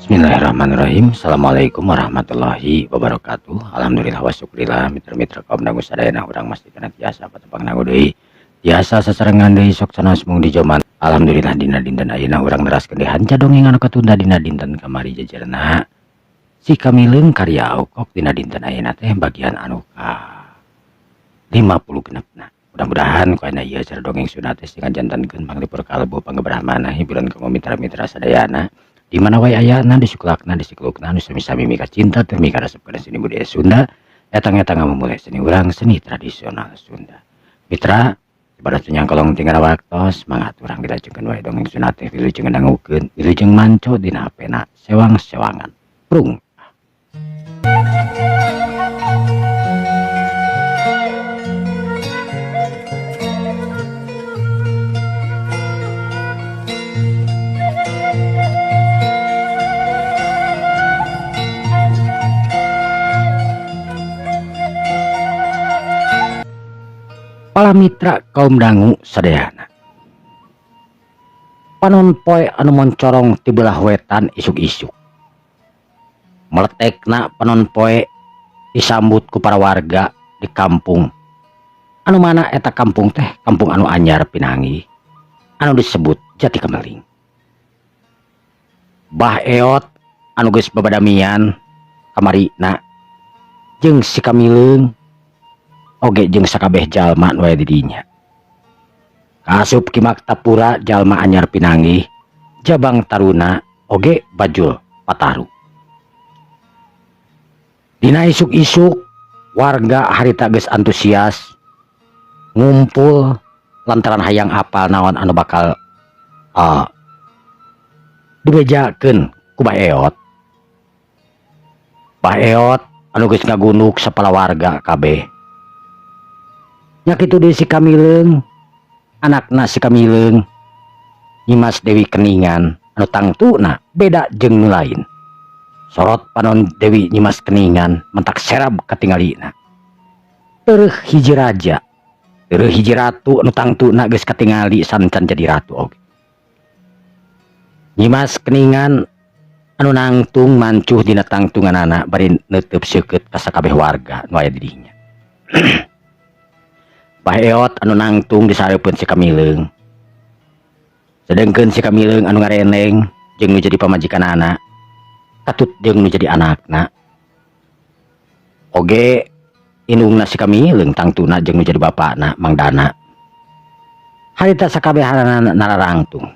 Bismillahirrahmanirrahim. Assalamualaikum warahmatullahi wabarakatuh. Alhamdulillah wa syukurillah, mitra-mitra kaum dangu sadayana, urang masih kana tiasa patepang dangu deui. Tiasa sasarengan deui sok sanes mung di jaman. Alhamdulillah, dina dinten ayeuna urang neraskeun deui hanca dongeng anu katunda dina dinten kamari, jejerna Si Kamileung karya Aukok. Dina dinten ayeuna teh bagian anu ka 50 genepna. Mudah-mudahan ku ayeuna ieu acara dongeng Sunda teh sing ngajantenkeun panglipur kalbu, panggebrah manah, hiburan kanggo mitra-mitra sadayana di mana wae ayana, disuklakna, disiklukna, nu sami-sami mika cinta tur mika resep kana seni budaya Sunda eta eta ngamumule seni urang, seni tradisional Sunda. Mitra, pada nyang kolong tinggal waktos, mangga urang dilajengkeun wae dongeng Sunda teh. Wilujeng ngandangukeun, wilujeng manco dina hapena sewang-sewangan prung. Para mitra kaum dangu sadayana, panon poe anu moncorong ti belah wetan isuk-isuk meletekna panon poe disambut ku para warga di kampung anu mana eta kampung teh kampung anu anyar pinanggih anu disebut Jati Kemeling. Bah Eot anu geus babadamian kamarina jeung si Kamileung oge jeung sakabeh jalma nu aya di dinya kaasup Ki Maktapura, jalma anyar pinanggih, Jabang Taruna oge Bajul Pataru. Dina isuk-isuk warga harita geus antusias ngumpul lantaran hayang apal naon anu bakal dibejakeun ku Bah Eot. Bah Eot anu geus ngagunduk sapala warga kabeh nya kitu deui si Kamileung, anakna si Kamileung, Nyimas Dewi Keningan anu tangtuna beda jeung nu lain. Sorot panon Dewi Nyimas Keningan mentak serab katingalina. Tereh hiji raja, tereh hiji ratu anu tangtuna geus katingali sancan jadi ratu oge. Nyimas Keningan anu nangtung mancuh dina tangtunganana bari neuteub seukeut ka sakabeh warga nu aya di dinya. Bah Eot anu nangtung disareupeun si Kamileung, sedengkeun si Kamileung anu ngareneng jeung nu jadi pamajikanana katut jeung nu jadi anakna oge indungna si Kamileung, tangtuna jeung nu jadi bapakna, Mang Dana. Harita sakabehanana nararangtung.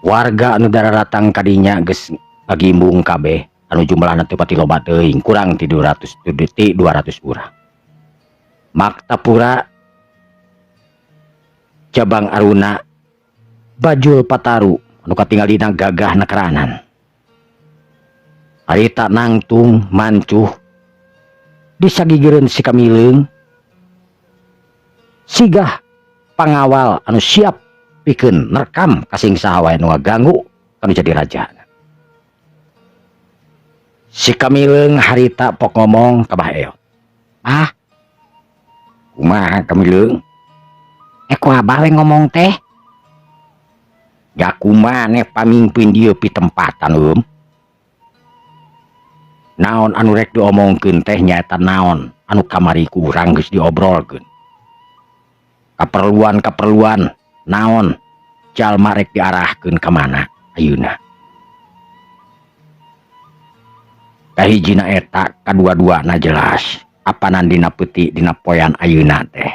Warga anu daratang kadinya geus ngagimbung kabeh anu jumlahna teu pati loba teuing, kurang ti 200 ti 200 urang. Maktapura, Jabang Aruna, Bajul Pataru anu katingalina gagah nakeranan harita nangtung mancuh disagigireun si Kamileung sigah pangawal anu siap pikeun nerkam kasing saha wae nu ngaganggu kanu jadi raja. Si Kamileung harita pok ngomong ka Bah Eot, "Ah, kumaha, Kamileung?" "Eh, ku abah we ngomong teh." "Ya kumaha pamimpin dieu pitempatan, um naon anu rek diomongkeun teh nyaeta naon anu kamari ku urang geus diobrolkeun, kaperluan-kaperluan naon, jalma rek diarahkeun ka mana ayeuna. Kahijina eta, kadua-duana jelas apanan dina peuti dina poean ayeuna teh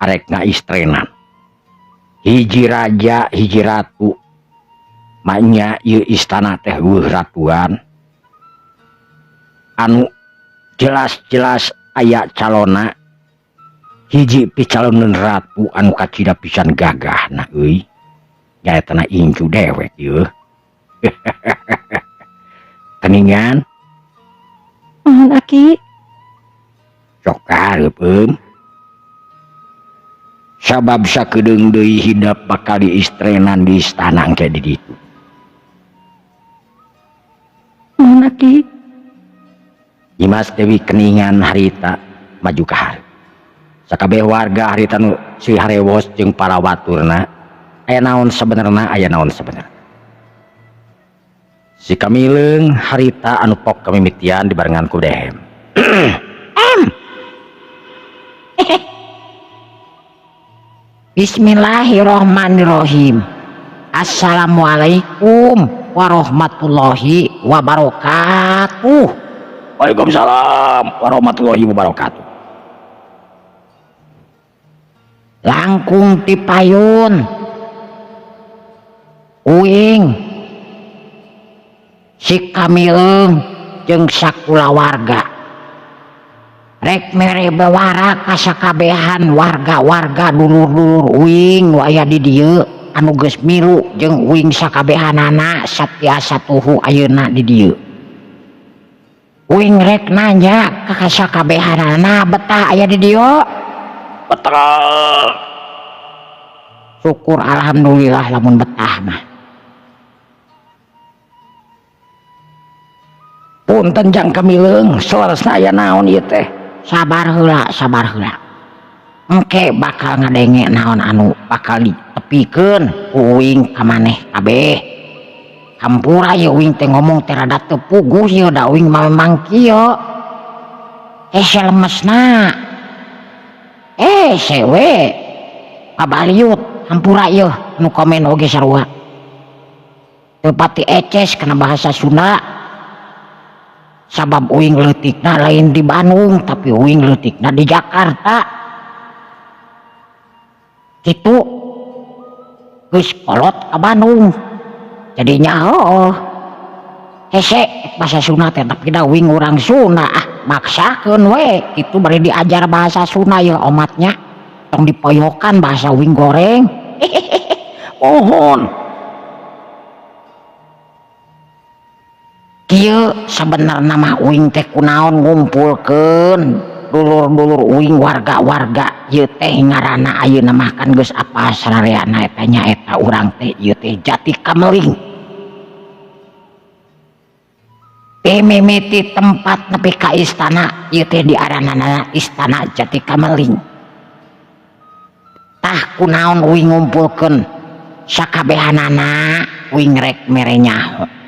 arek ngaistrenan hiji raja hiji ratu. Maknya ieu istana teh euweuh ratuan anu jelas-jelas aya calona hiji picaloneun ratu anu kacida pisan gagahna euy, nyaeta na incu dewek ieu, Keningan." Mohon, Aki. Sok karep, eum, sabab sakedeung deui hidep bakal diistrenan di istana engke di ditu. Mohon, Aki. Nyimas Dewi Keningan harita maju ka hareup. Sakabeh warga harita nu si harewos jeung para baturna, aya naon sabenerna, aya naon sabenerna? Si Kamileung harita anu pok kamimitian dibarengan ku dehem. Bismillahirrahmanirrahim. Assalamualaikum warahmatullahi wabarakatuh. Waalaikumsalam warahmatullahi wabarakatuh. Langkung ti payun uing si Kamileung jeung sakulawarga rek mere bewara ka sakabehan warga-warga dulur-dulur uing nu aya di dieu anu geus milu jeung uing sakabehanana satiasa tuhu ayeuna di dieu. Uing rek nanya ka sakabehanana betah aya di dieu? Betah. Syukur alhamdulillah lamun betah mah. Punten Jang Kamileung, saleresna aya naon ieu teh? Sabar heula, sabar heula. Engke bakal ngadenge naon anu bakal ditepikeun ku uing ka maneh kabeh. Hampura ieu uing teh ngomong teh rada teu puguh ieu da uing mah memang kieu. Hese lemesna. Sewe. Kabaliut hampura ieu nu komen oge sarua. Teu pati eces kana bahasa Sunda. Sabab uing leutikna lain di Bandung tapi uing leutikna di Jakarta. Kitu geus kolot ka Bandung. Jadinya heuh. Hese bahasa Sunda teh tapi da uing urang Sunda ah maksakeun we kitu bari diajar bahasa Sunda ieu omatnya. Tong dipoyokan bahasa uing goreng. Mohon. Kieu sabenerna mah uing teh kunaon ngumpulkeun dulur-dulur uing warga-warga ieu teh ngaranna ayeuna mah kan geus apal sarareana eta nyaeta urang teh ieu teh Jati Kameling. Mimiti tempat nepi ka istana ieu teh diaranana Istana Jati Kameling. Tah kunaon uing ngumpulkeun sakabehanana uing rek mere nyaho.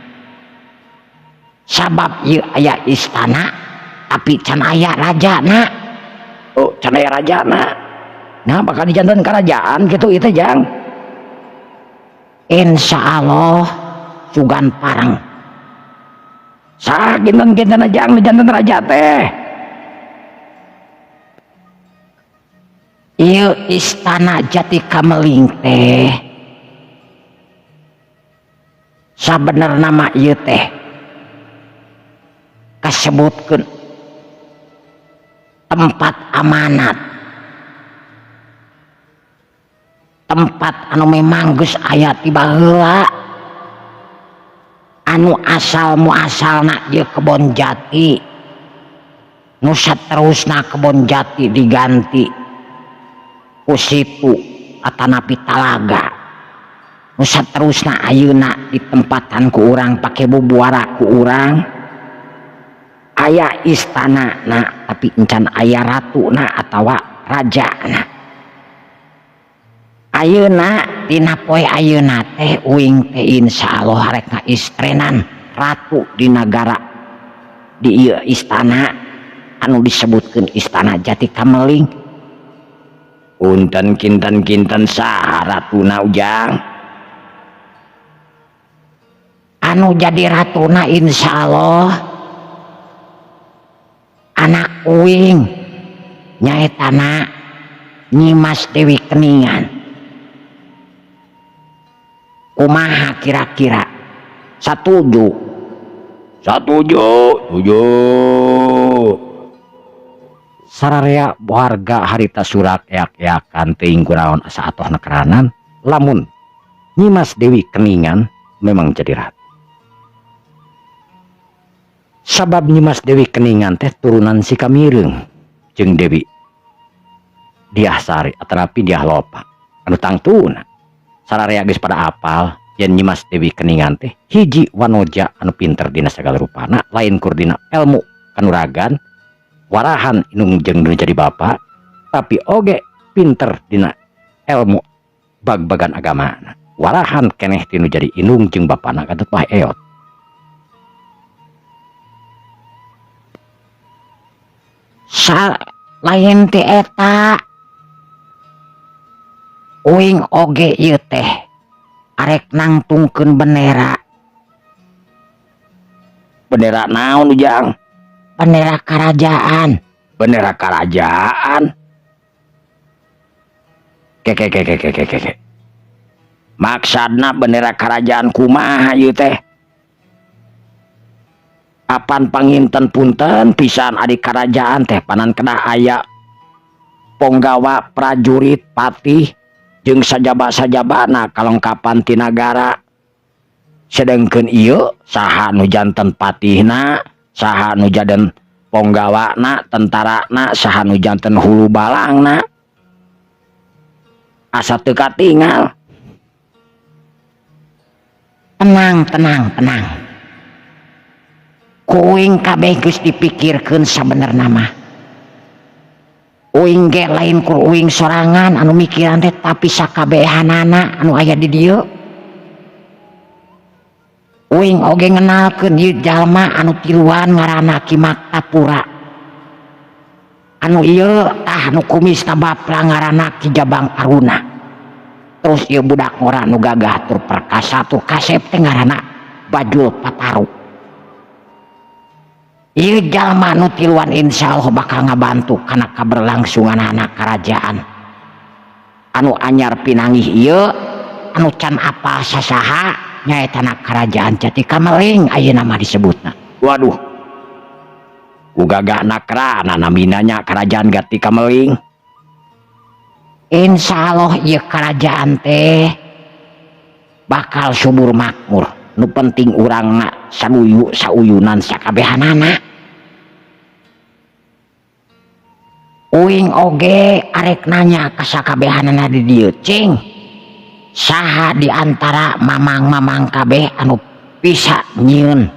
Sabab ieu aya istana tapi can aya rajana. Oh, can aya rajana. Nah, bakal dijanten kerajaan gitu ieu teh Jang. Insyaallah sugan pareng. Saha kinten-kinten Jang dijanten raja teh? Ieu Istana Jati Kameling teh sabenerna mah ieu teh kasebutkeun tempat amanat, tempat anu memang geus aya ti baheula, anu asal muasalna ieu kebon jati, nu saterusna kebon jati diganti ku situ atanapi talaga, nu saterusna ayeuna ditempatan ku urang pake bubuara ku urang. Aya istana na tapi encan aya ratu na atawa raja na. Ayeuna dina poe ayeuna teh uing teh insyaallah rek ngaistrenan ratu di nagara di ieu istana anu disebutkeun Istana Jati Kameling. Punten kinten-kinten saha ratuna Ujang? Anu jadi ratuna insyaallah anak uing nyaetana Nyimas Dewi Keningan. Kumaha kira-kira? Satuju? Satuju, tuju. Sararea warga harita surak eak-eakan teuing kunaon asa atoh nekeranan lamun Nyimas Dewi Keningan memang jadi ratu. Sabab Nyimas Dewi Keningan teh turunan si Kamireung jeung Dewi Diah Sari atanapi Diah Lopa anu tangtuna. Sararea geus pada apal yen Nyimas Dewi Keningan teh hiji wanoja anu pinter dina sagala rupana, lain kur dina ilmu kanuragan warahan inung jeung nu jadi bapa, tapi oge pinter dina ilmu bag-bagan agamana, warahan keneh tinu jadi inung jeung bapana katut mah eot. Sa lain ti eta, uing oge ieu teh arek nangtungkeun bendera. Bendera naon, Ujang? Bendera kerajaan. Bendera kerajaan. Ke ke ke ke ke ke ke ke. Maksudna bendera kerajaan kumaha ieu teh? Apan panginten, punten pisan, ari kerajaan teh panan kedah aya ponggawa, prajurit, patih jeung sajaba-sajabana, kalengkapan ti nagara. Sedengkeun ieu saha nu janten patihna, saha nu janten ponggawana, tentarana, saha nu janten hulu balangna? Asa teu katingal. Tenang, tenang, tenang. Ku uing kabeh geus dipikirkeun sabenerna mah. Uing ge lain kur uing sorangan anu mikiran teh, tapi sakabehanana anu aya di dieu. Uing oge ngenalkeun ieu jalma anu tiluan ngaranna Ki Maktapura. Anu ieu tah nu kumisna baplang ngaranna Ki Jabang Aruna. Terus ieu budak ngora nu gagah tur perkasa tur kasep teh ngaranna Bajul Pataru. Ieu jalma nu tiluan insyaallah bakal ngabantu kana kaberlangsungan anak kerajaan. Anu anyar pinanggih ieu anu can apal sasaha nyaeta na Kerajaan Jati Kameling ayeuna mah disebutna. Waduh, ku gagahna kerana namina nya Kerajaan Gati Kameling. Insya Allah ieu kerajaan teh bakal subur makmur. Nu penting urangna saguyu sauyunan sakabehanana. Uing oge arek nanya ka sakabehanana di dieu, cing saha di antara mamang-mamang kabeh anu bisa nyieun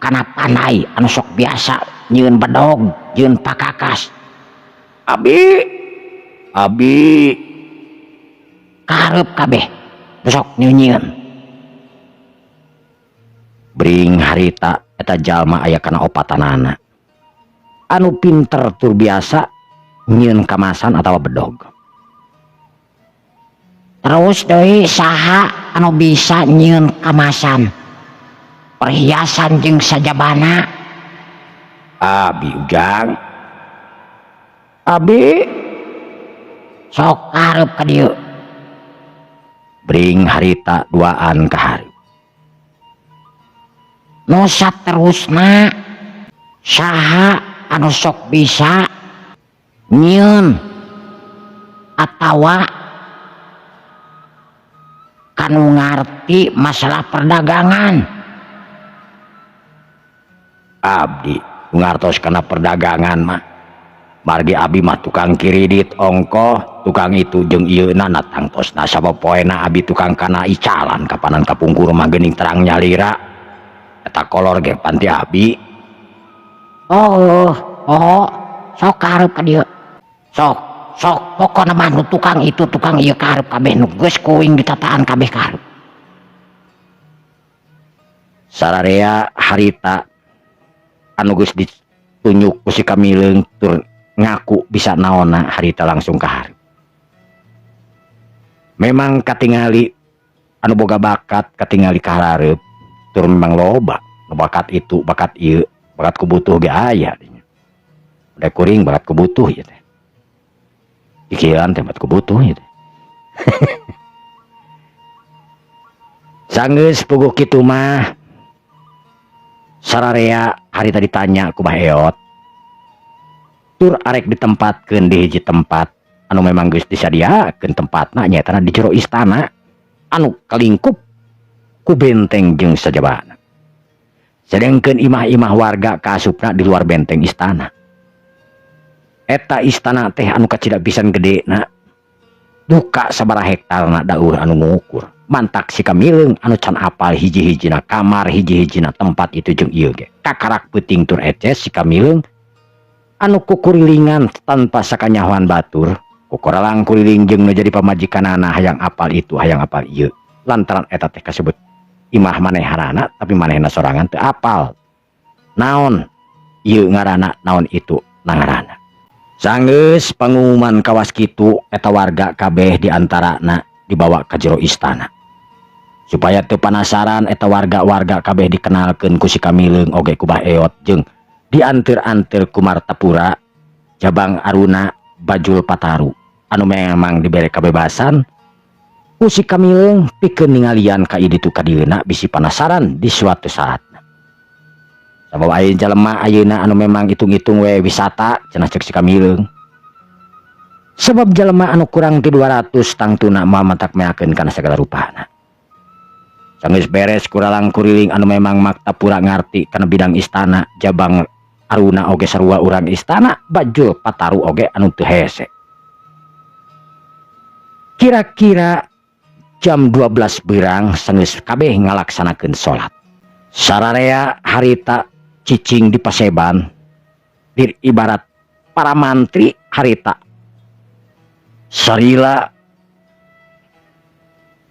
kana pandai, anu sok biasa nyieun bedog, nyieun pakakas? Abi, abi. Karep kabeh sok nyieun. Bring harita eta jalma aya kana opatanana anu pinter tur biasa nyieun kamasan atau bedog. Terus deui saha anu bisa nyieun kamasan, perhiasan jeung sajabana? Abi, Ujang, abi. Sok karep ka dieu. Bring harita duaan ka hareup. Nu saterusna saha anu sok bisa nyieun atawa kanu ngarti masalah perdagangan? Abdi ngartos kana perdagangan mah, margi abi mah tukang kiridit ongkoh, tukang itu jeung ieu na tangtosna sapopoena abi tukang kana icalan. Kapanan kapungkur mah geuning terang nyalira eta kolor ge panti abi. Oh, sok karep ka dieu. Sok sok, pokona mah nu tukang itu, tukang ieu karep kabeh, nu geus ku uing ditataan kabeh karep. Sararea harita anu geus ditunjuk ku si Kamileung tur ngaku bisa naonna, harita langsung ka hareup. Memang katingali anu boga bakat katingali ka hareup, tur memang loba nu bakat itu, bakat ieu, bakat kubutuh ge aya dinya. Udah kuring bakat kubutuh ieu teh. Pikiran teh bakat kubutuh ieu teh. Sanggeus puguh kitu mah, sararea harita ditanya ku Bah Eot tur arek ditempatkeun di hiji tempat anu memang geus disadiakeun tempatna, nyaeta di jero istana anu kalingkup ku benteng jeung sajabana. Sedengkeun imah-imah warga kaasupna di luar benteng istana. Eta istana teh anu kacida pisan gedena, duka sabaraha hektarna daur anu ngukur. Mantak si Kamileung anu can apal hiji-hijina kamar, hiji-hijina tempat itu jeung ieu ge kakarak peuting tur eces. Si Kamileung anu kukurilingan tanpa sakanyahoan batur, kukoralang kuriling jeung nu jadi pamajikanana, hayang apal itu, hayang apal ieu, lantaran eta teh kasebut imah manehanana, tapi manehna sorangan teu apal naon ieu ngaranna, naon itu. Nangarana. Sanggeus pangumuman kawas kitu eta warga kabeh diantarana dibawa ka jero istana. Supaya teu panasaran eta warga-warga kabeh dikenalkeun ku si Kamileung oge ku Bah Eot jeung dianteur-anteur ku Martapura Jabang Aruna Bajul Pataru anu memang dibere kebebasan ku si Kamileung pikeun ningalian ka ditu ka dieuna bisi panasaran di suatu saat. Sabab aya jelema ayeuna anu memang hitung-hitung we wisata cenah cek si Kamileung. Sebab jelema anu kurang ti 200 tangtuna mah matak meakeun kana sagala rupana. Sanggeus beres kuralang kuriling anu memang Martapura ngarti kana bidang istana, Jabang Aruna oge sarua urang istana, Bajul Pataru oge anu teu hese. Kira-kira jam 12 berang sanggeus kabeh ngalaksanakeun salat. Sararea harita cicing di paseban dir ibarat para mantri harita sarila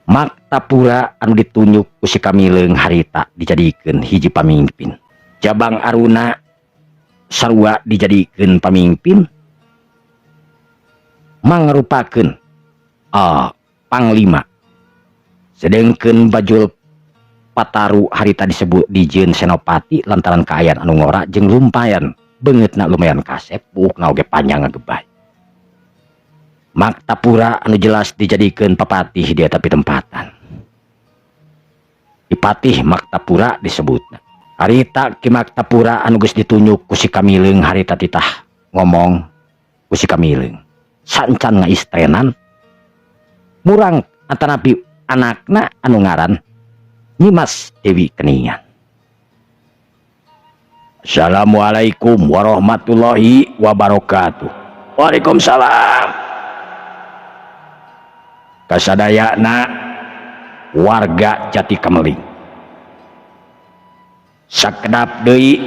Martapura anu ditunjuk ku si Kamileung harita dijadikeun hiji pamimpin. Jabang Aruna sarua dijadikeun pamimpin mangrupakeun panglima. Sedengkeun Bajul Pataru harita disebut dijieun senopati lantaran kaayaan anu ngora jeung lumayan beungeutna lumayan kasep buukna oge panjang ngagebay. Martapura anu jelas dijadikeun papatih dia tapi tempatan. Dipatih Martapura disebutna. Harita Ki Martapura anu geus ditunjuk ku si Kamileung harita titah ngomong ku si Kamileung. Sancan ngaistrenan murang atanapi anakna anu ngaran Nyimas Dewi Keningan. Assalamualaikum warahmatullahi wabarakatuh. Waalaikumsalam. Kasadayana warga Jati Kameling. Sakedap deui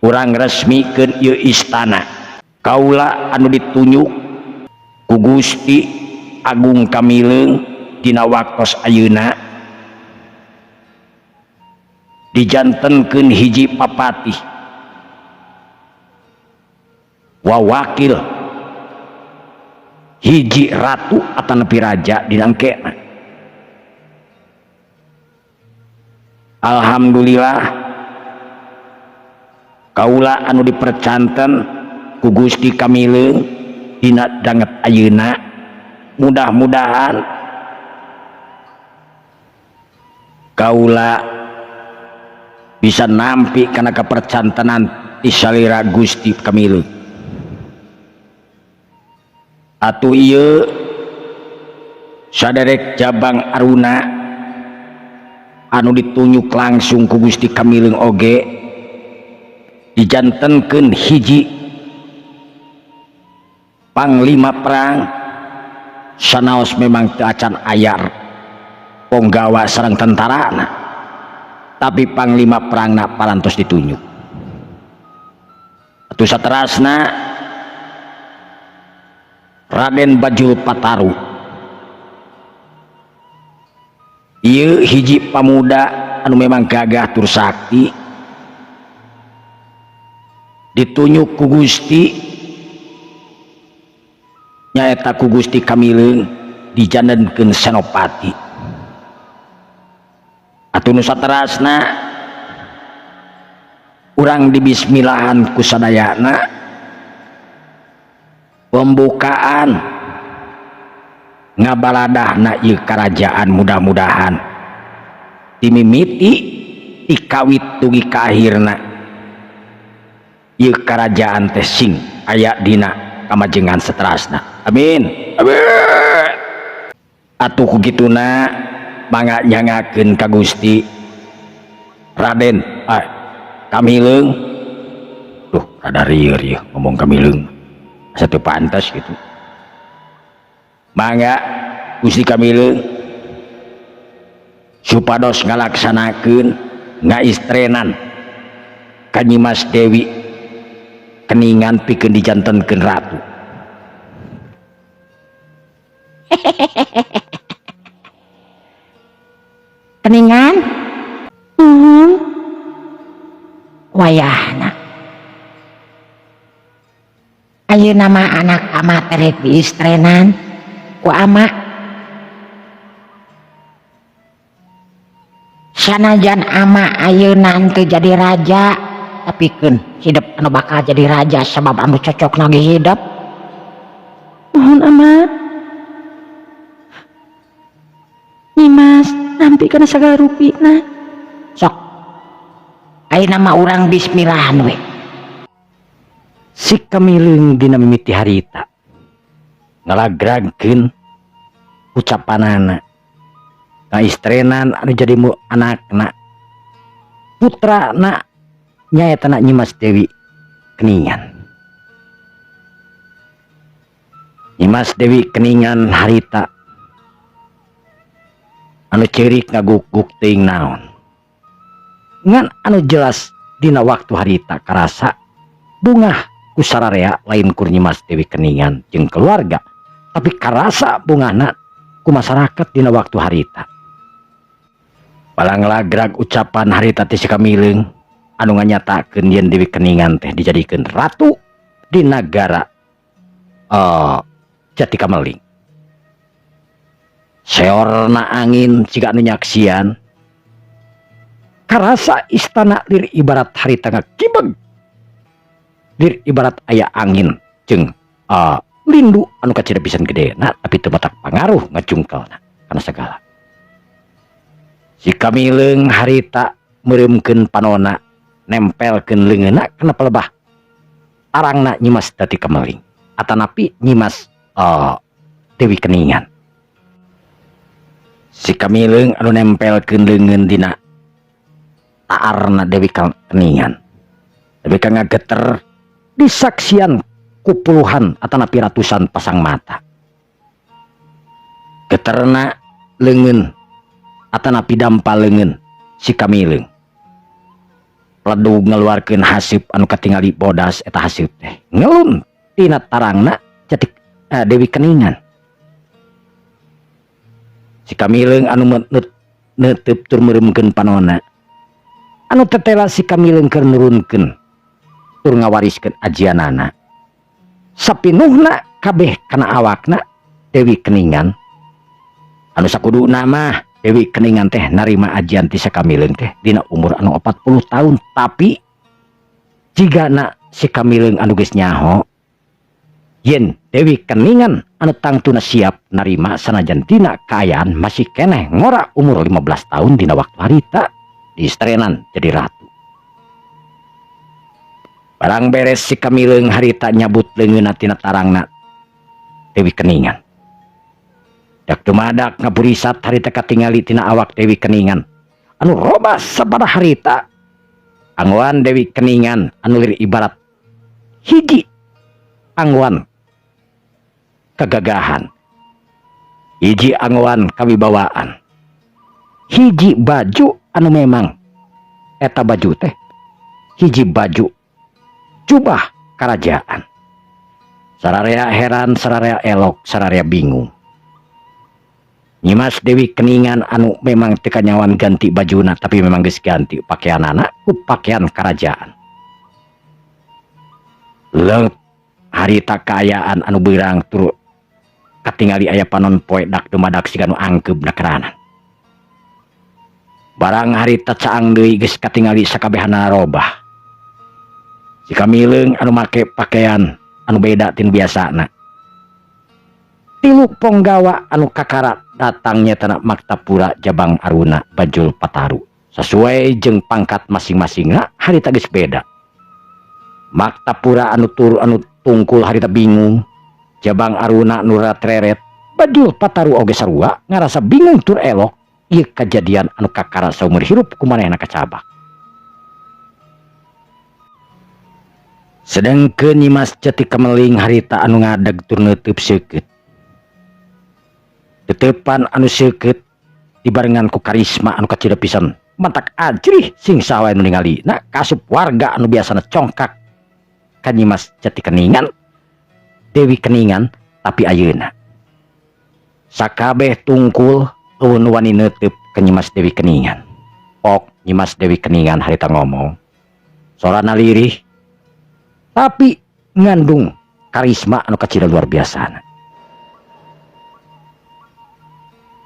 urang resmikeun ieu istana. Kaula anu ditunjuk ku Gusti Agung Kamileung dina waktos ayeuna dijantenkeun hiji papatih wawakil hiji ratu atanapi raja dinangkena. Alhamdulillah kaula anu dipercanten ku Gusti Kamileung dina danget ayeuna mudah-mudahan kaula bisa nampi kana kepercantenan ti salira Gusti Kamileung. Atuh ieu saderek Jabang Aruna anu ditunjuk langsung ku Gusti Kamileung oge dijantenkeun hiji panglima perang sanaos memang teu acan ayar ponggawa sareng tentarana tapi panglima perangna parantos ditunjuk. Atuh saterasna Raden Bajul Pataru ieu hiji pamuda anu memang gagah tur sakti ditunjuk ku Gusti nyaeta ku Gusti Kamileung dijantenkeun senopati. Atuh nu saterasna urang dibismillahan ku sadayana pembukaan ngabaladahna ieu karajaan mudah-mudahan dimimiti dikawit dugi ka akhirna ieu karajaan teh sing aya dina kamajengan seterasna. Amin. Amin. Atuh ku kituna mangga nyangakeun ka Gusti Raden Kamileung. Duh, rada rieur ieu ngomong Kamileung. Asa teu pantes gitu. Mangga Gusti Kamileung supados ngalaksanakeun ngaistrenan ka Nyimas Dewi Keningan pikeun dijantenkeun ratu. Keningan? Nuhun. Wayahna Ayeuna mah anak ama teh rek diistrenan ku ama. Sanajan ama ayeuna henteu jadi raja, tapi keun hidep anu bakal jadi raja sabab anu cocok ge hidep. Mohon ama. Nyimas nampi kana sagala rupina. Sok. Ayeuna mah urang bismillahan we. Si Kamileung dina mimiti harita ngalagragkeun ucapanana ngaistrenan anu jadi mu anakna putrana nyaeta na Nyimas Dewi Keningan. Nyimas Dewi Keningan harita anu ceurik ngaguk-guk teuing naon. Ngan anu jelas dina waktu harita karasa bungah ku sararea lain kur Nyimas Dewi Keningan jeung keluarga, tapi karasa bungahna ku masyarakat dina waktu harita. Balanglagrag ucapan harita teh si Kamileung anu nganyatakeun yen Dewi Keningan teh dijadikeun ratu di nagara Jati Kameling. Seorna angin siga anu nyaksian karasa istana lir ibarat harita ngakibeg, lir ibarat aya angin jeung lindu anu kacida pisan gedena tapi teu matak pangaruh ngajungkelna kana sagala. Si Kamileung harita meureumkeun panona nempelkeun leungeunna kana pelebah tarangna Nyimas Dati Kameling atanapi Nyimas Dewi Keningan. Si Kamileung anu nempelkeun leungeun dina taarna Dewi Keningan Dewi ka ngageter disaksian ku puluhan atanapi ratusan pasang mata. Geterna leungeun atanapi dampal leungeun si Kamileung pledug ngeluarkeun haseup anu katingali bodas eta haseup teh ngelun tina tarangna Jati Dewi Keningan. Si Kamileung anu neuteub tur meureumkeun panona anu tetela si Kamileung keur nurunkeun tur ngawariskeun ajianana sapinuhna kabeh kana awakna Dewi Keningan anu sakuduna mah Dewi Keningan teh narima ajian ti si Kamileung teh dina umur anu 40 tahun, tapi jigana si Kamileung anu geus nyaho yen Dewi Keningan anu tangtuna siap narima sanajan dina kaayaan masih keneh ngora umur 15 tahun dina waktu harita diistrenan jadi ratu. Barang beres si Kamileung harita nyabut leungeunna tina tarangna Dewi Keningan. Dak dumadak ngaburisat harita katingali tina awak Dewi Keningan anu robah sabada harita. Anggoan Dewi Keningan anu lir ibarat hiji anggoan kegagahan, hiji anggoan kawibawaan, hiji baju anu memang eta baju teh hiji baju jubah kerajaan. Sararea heran, sararea elok, sararea bingung. Nyimas Dewi Keningan anu memang teu kanyawan ganti bajuna tapi memang geus ganti pakaianana ku pakaian kerajaan. Leung harita kaayaan anu beurang tur katingali aya panon poe dak dumadak siga nu angkeub nakeranan. Barang harita caang deui geus katingali sakabehana robah. Si Kamileung anu make pakaian anu beda tin biasana. Tilu ponggawa anu kakara datangnya tanah Maktapura Jabang Aruna Bajul Pataru sesuai jeung pangkat masing-masingna harita geus beda. Maktapura anu tur anu tungkul harita bingung, Jabang Aruna nu ratreret, Bajul Pataru oge sarua ngarasa bingung tur elok ieu kajadian anu kakara saumur hirup ku manehna kacabak. Sedengkeun Nyimas Jati Kameling harita anu ngadeg tur neuteub seukeut. Tetepan anu seukeut dibarengan ku karisma anu kacida pisan mantak ajrih sing saha wae nu ningali na kasup warga anu biasana congkak ka Nyimas Jati Keningan Dewi Keningan tapi ayeuna sakabeh tungkul eueuh nu wani neuteub ka Nyimas Dewi Keningan. Ok Nyimas Dewi Keningan harita ngomong sorana lirih tapi ngandung Karisma anu kacida luar biasana.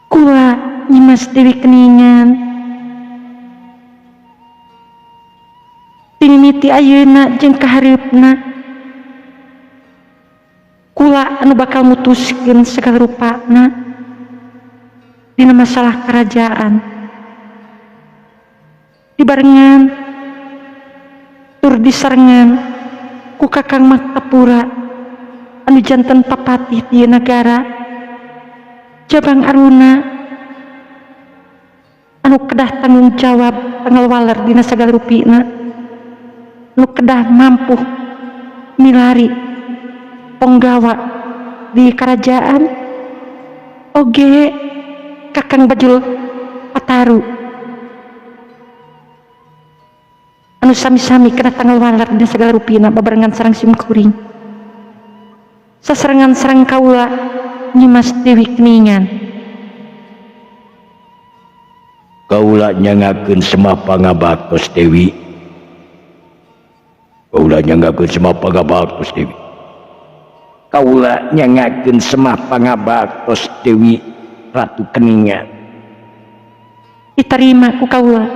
Kula Nyimas Dewi Keningan. Ti mimiti ayeuna jeung kahareupna kula anu bakal mutuskeun sagala rupana dina masalah karajaan. Dibarengan tur disarengan ku Kakang Maktapura anu janten papatih di nagara Jabang Aruna anu kedah tanggung jawab tanggal waler dina sagala rupina nu kedah mampu milari ponggawa di kerajaan oge Kakang Bajul Pataru anu sami-sami kena tanggal waler dina sagala rupina babarengan sareng simkuring sasarengan sareng kaula Nyimas Dewi Keningan. Kaula nyangakeun Semah Pangabaktos Dewi. Kaula nyangakeun Semah Pangabaktos Dewi. Kaula nyangakeun Semah Pangabaktos Dewi Ratu Keningan. Diterima ku kaula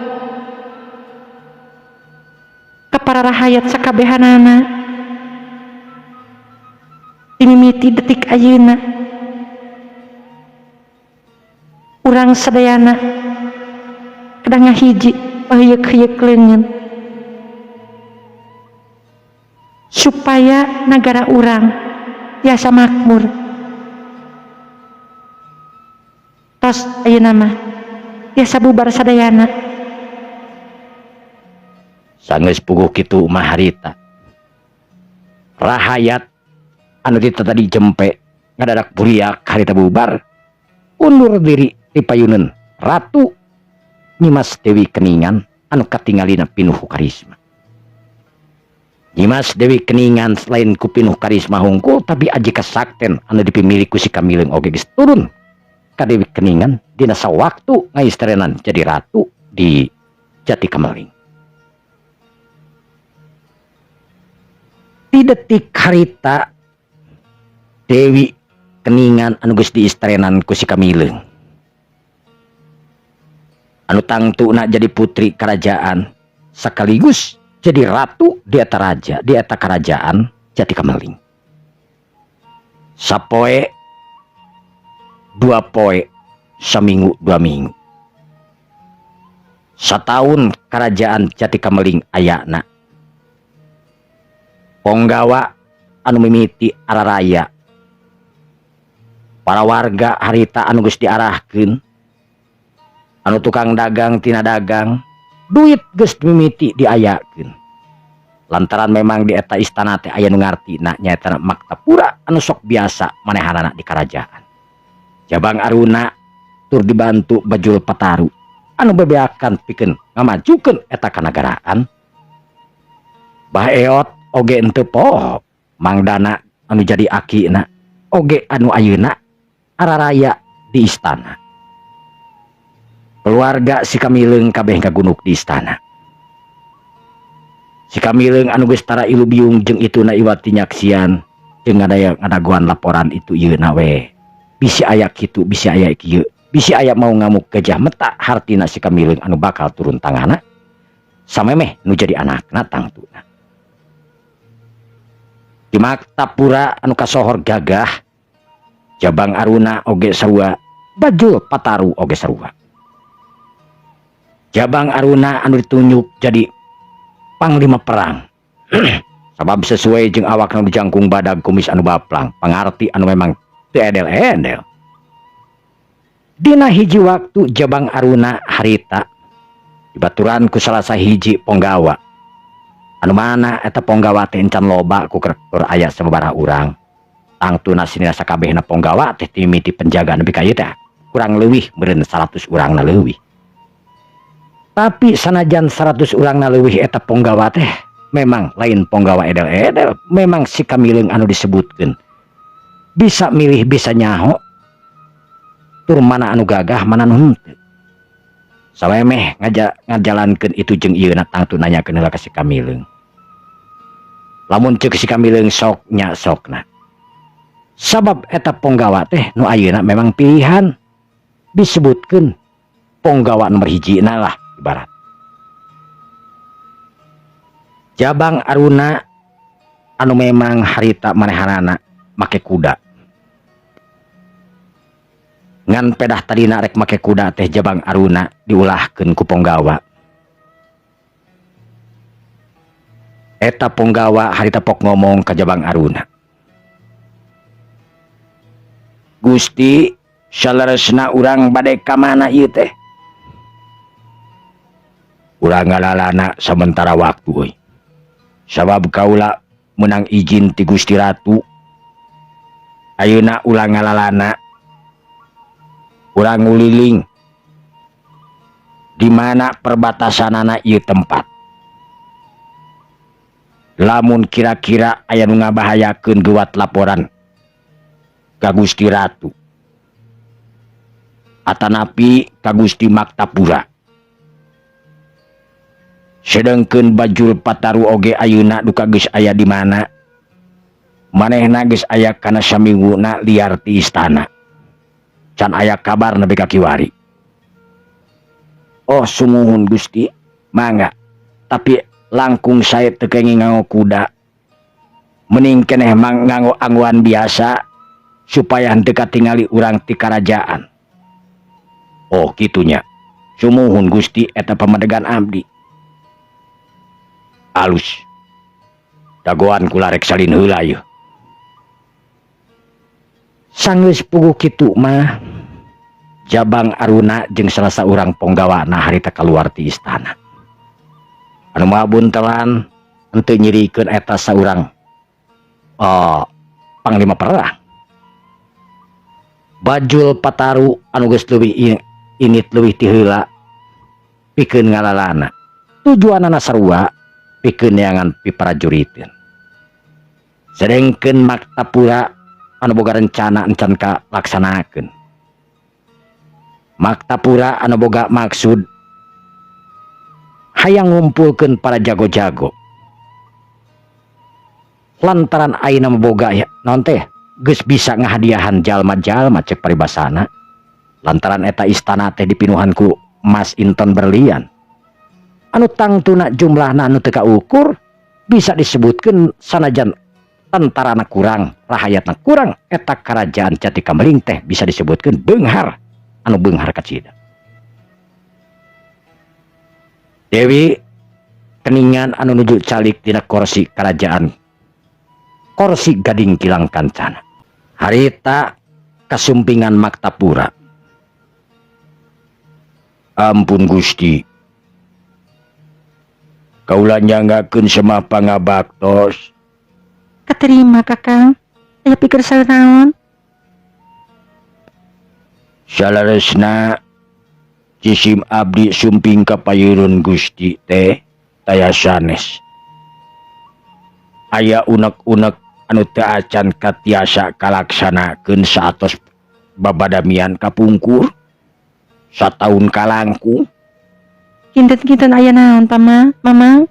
ka para rahayat sakabehanana dimimiti detik ayeuna urang sadayana kedah ngahiji paheuyeuk-heuyeuk leungeun supaya nagara urang tiasa makmur. Tos ayeuna mah tiasa bubar sadayana. Sanggeus puguh kitu mah harita rahayat anu ti tadi jempe ngadadak buriak harita bubar undur diri ti payuneun Ratu Nyimas Dewi Keningan anu katingalina pinuh karisma. Nyimas Dewi Keningan selain ku pinuh karisma hungkul tapi aji kasakten anu dipimilik ku si Kamileung oge geus turun ka Dewi Keningan dina sawaktu ngaistrenan jadi ratu di Jati Kameling. Di detik harita Dewi Keningan anu geus diistrenan ku si Kamileung anu tangtuna jadi putri kerajaan sekaligus jadi ratu di eta raja di eta kerajaan Jati Kameling. Sapoe dua poe saminggu dua minggu satahun kerajaan Jati Kameling ayana ponggawa anu mimiti araraya para warga harita anu geus diarahkeun anu tukang dagang tina dagang duit geus mimiti diayakeun lantaran memang di eta istana teh aya nu ngartina nyaeta Maktapura anu sok biasa manehanana di kerajaan. Jabang Aruna tur dibantu Bajul Pataru anu bebeakan pikeun ngamajukeun eta kanagaraan. Bah Eot oge henteu poho Mang Dana anu jadi akina oge anu ayeuna araraya di istana. Keluarga si Kamileung kabeh kagunuk di istana. Si Kamileung anu geus tara ilubiung jeung ituna iwati nyaksian jeung ngadaguan laporan itu ieuna we. Bisi aya kitu, bisi aya kieu, bisi aya mau ngamuk gajah meta hartina si Kamileung anu bakal turun tanganna samemeh nu jadi anakna tangtuna. Di Maktapura anu kasohor gagah Jabang Aruna oge sarua, Bajul Pataru oge sarua. Jabang Aruna anu ditunjuk jadi panglima perang sabab sesuai jeung awak nu jangkung badag kumis anu baplang pangarti anu memang teu edel-edel. Dina hiji waktu Jabang Aruna harita dibaturan ku salah sahiji ponggawa anu mana eta ponggawa teh encan loba ku keur aya sababaraha urang tangtuna sinina sakabehna ponggawa teh timiti penjaga nepi ka ieu teh kurang leuwih meureun 100 urangna leuwih. Tapi sanajan 100 urangna leuwih eta ponggawa teh memang lain ponggawa edel-edel, memang si Kamileung anu disebutkeun bisa milih bisa nyaho tur mana anu gagah mana anu henteu. Salemeh ngajalankeun itu jeung ieuna tangtu nanyakeun heula ka si Kamileung. Lamun ceuk si Kamileung sok nya sokna. Sabab eta ponggawa teh nu ayeuna memang pilihan disebutkeun ponggawa nomor hijina lah ibarat. Jabang Aruna anu memang harita manehanana make kuda. Ngan pedah tadina rek make kuda teh Jabang Aruna diulahkeun ku ponggawa. Eta ponggawa harita pok ngomong ka Jabang Aruna. Gusti, saleresna urang bade ka mana ieu teh? Urang ngalalana sementara waktu euy. Sabab kaula menang izin ti Gusti Ratu. Ayeuna urang ngalalana. Urang nguliling di mana perbatasanana ieu tempat. Lamun kira-kira aya nu ngabahayakeun geuwat laporan ka Gusti Ratu atanapi ka Gusti Maktapura. Sedengkeun Bajul Pataru oge ayeuna duka geus aya di mana? Manehna geus aya kana samingguna liar ti istana. Can aya kabar nepi ka kiwari. Oh sumuhun Gusti, mangga. Tapi langkung sae teu kenging nganggo kuda. Mending keneh mang nganggo angguan biasa supaya henteu katingali urang ti karajaan. Oh kitunya. Sumuhun Gusti eta pamadegan abdi. Alus. Dagoan kula rek salin heula yeuh. Sanggeus puguh kitu mah Jabang Aruna jeung salah saurang ponggawana harita kaluar ti istana. Anu mah buntelan henteu nyirikeun eta saurang panglima perang. Bajul Pataru anu geus leuwih init leuwih ti heula pikeun ngalalana. Tujuanana sarua pikeun neangan piparajuriteun. Sedengkeun Maktapura anu boga rencana encan kalaksanakeun. Maktapura anu boga maksud hayang ngumpulkeun para jago-jago. Lantaran ayeuna mah boga ya, naon teh geus bisa ngahadiahan jalma-jalma cek paribasana. Lantaran eta istana teh dipinuhan ku emas inton berlian. Anu tangtuna jumlahna anu teu kaukur bisa disebutkeun sanajan tentarana kurang, rahayatna kurang, eta kerajaan Jati Kameling teh bisa disebutkeun beunghar anu beunghar kacida. Dewi Keningan anu nuju calik dina kursi kerajaan, kursi gading kilang kancana. Harita kasumpingan Maktapura. Ampun Gusti, kaula nyanggakeun semah pangabaktos. Katerima Kakang, aya pikir naon? Saleresna cisim abdi sumping ka payeureun Gusti teh taya sanes. Aya unek-unek anu teu acan katiasa kalaksanakeun saatos babadamian kapungkur sataun kalangkung. Kinten-kinten aya naon Pama, Mamang?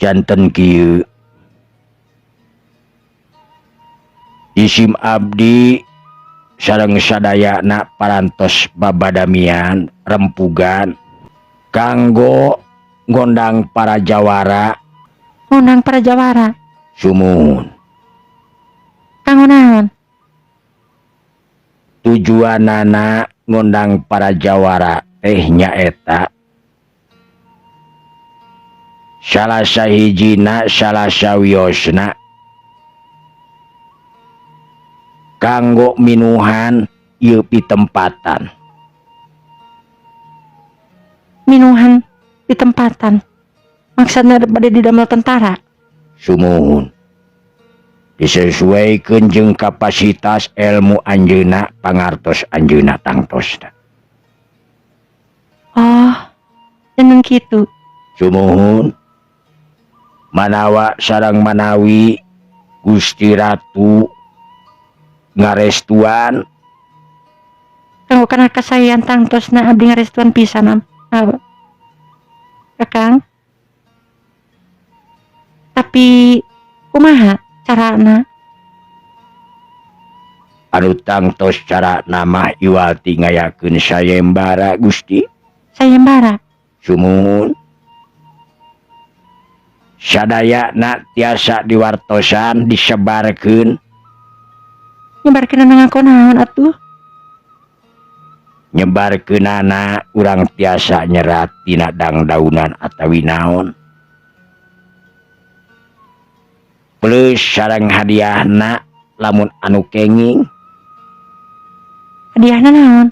Janten kieu. Isim abdi sareng sadayana parantos babadamian rempugan kanggo ngondang para jawara. Ngondang para jawara. Sumuhun. Kanggo naon? Tujuanana ngondang para jawara teh nyaeta salah sahijina salah sawiosna kanggo minuhan ieu pitempatan. Minuhan pitempatan. Maksudna bade didamel tentara. Sumuhun. Disesuaikeun jeung kapasitas ilmu anjeunna pangartos anjeunna tangtosna. Oh, jeneng kitu. Sumuhun. Manawa sareng manawi Gusti Ratu ngarestuan kanggo kana kasaean tangtosna abdi ngarestuan pisan Kakang. Tapi kumaha carana? Anu tangtos carana mah iwal ti ngayakeun sayembara, Gusti. Sayembara? Sumuhun. Sadayana tiasa diwartosan, disebarkeun. Nyebarkeun nganggo naon atuh? Nyebarkeunana urang tiasa nyerat tina dangdaunan atawi naon. Plus sareng hadiahna lamun anu kenging. Hadiahna naon?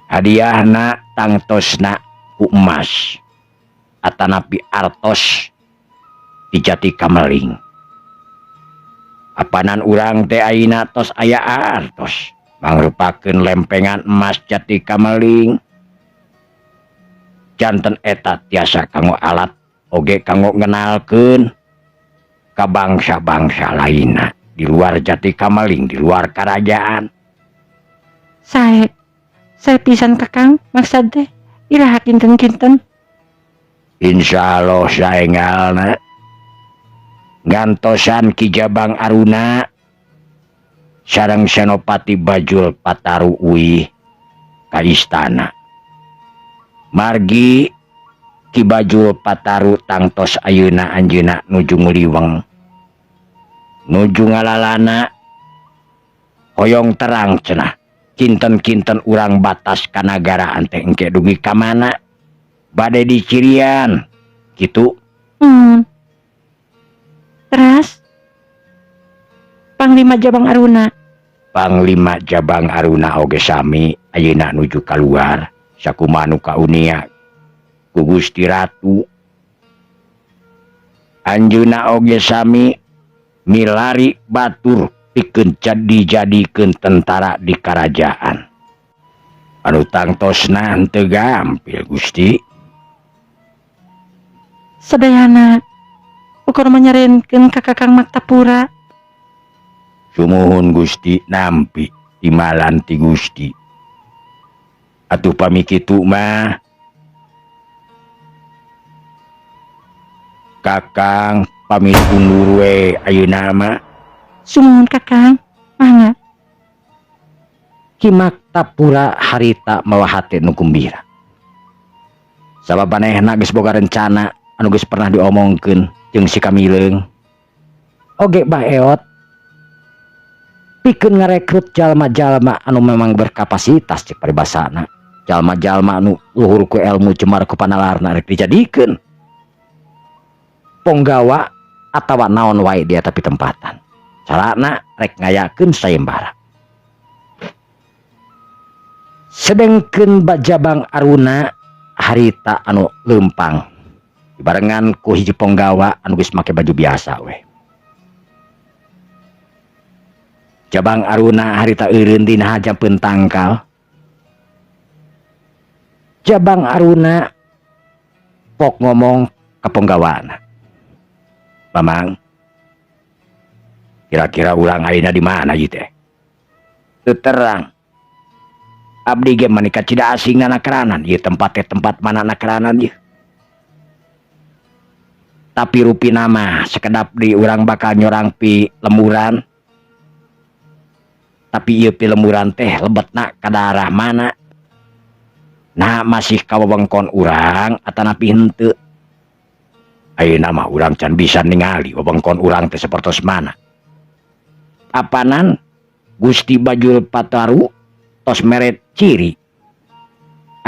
Hadiahna tangtosna ku emas atanapi artos di Jati Kameling. Apanan urang teh ayeuna tos aya artos mangrupakeun lempengan emas Jati Kameling. Janten eta tiasa kanggo alat oge kanggo ngenalkeun ka bangsa-bangsa lainna di luar Jati Kameling, di luar kerajaan. Sae. Sae pisan, Kakang, maksad teh iraha kinten-kinten? Insya Allah saenggalna ngantosan Ki Jabang Aruna sareng Senopati Bajul Pataru uih ka istana. Margi Ki Bajul Pataru tangtos ayeuna anjeunna nuju nguliweng, nuju ngalalana, hoyong terang cenah kinten-kinten urang batas kanagaraan teh engke dugi ka mana bade dicirian kitu. Teras Panglima Jabang Aruna? Panglima Jabang Aruna oge sami ayeuna nuju kaluar sakumaha nu kauninga ku Gusti Ratu. Anjeunna oge sami milari batur pikeun dijadikeun tentara di karajaan. Anu tangtosna henteu gampil, Gusti. Sadayana ukur manyarenkeun ka Kakang Maktapura. Sumuhun, Gusti, nampi timalan ti Gusti. Atuh pami kitu mah Kakang pamit undur we ayeuna mah. Sumuhun, Kakang, mangga. Ki Maktapura harita mawa hate nu gumbira. Sabab manehna geus boga rencana anu geus pernah diomongkeun jeung si Kamileung. Oge Bah Eot pikeun ngarekrut jalma-jalma anu memang berkapasitas cek paribasana. Jalma-jalma anu luhur ku ilmu, jemar ku panalarna, rek dijadikeun ponggawa atawa naon wae dia tapi tempatan. Carana rek ngayakeun sayembara. Sedengkeun Bajabang Aruna harita anu leumpang dibarengan ku hiji ponggawa anu geus make baju biasa we. Jabang Aruna harita eureun dina hajampeun tangkal. Jabang Aruna pok ngomong ka ponggawana. "Mamang, kira-kira urang ayeuna di mana ieu teh?" "Teu terang. Abdi ge mani kacida asing na nakranan. Ieu tempat teh tempat mana nakranan ieu? Tapi rupina mah sekedap di urang bakal nyorang pi lemburan. Tapi ieu pi lemburan teh lebetna ka daerah mana? Nah, masih ka wewengkon urang atanapi henteu? Ayeuna mah urang can bisa ningali wewengkon urang teh sapertos mana. Apanan Gusti Bajul Pataru tos mere ciri.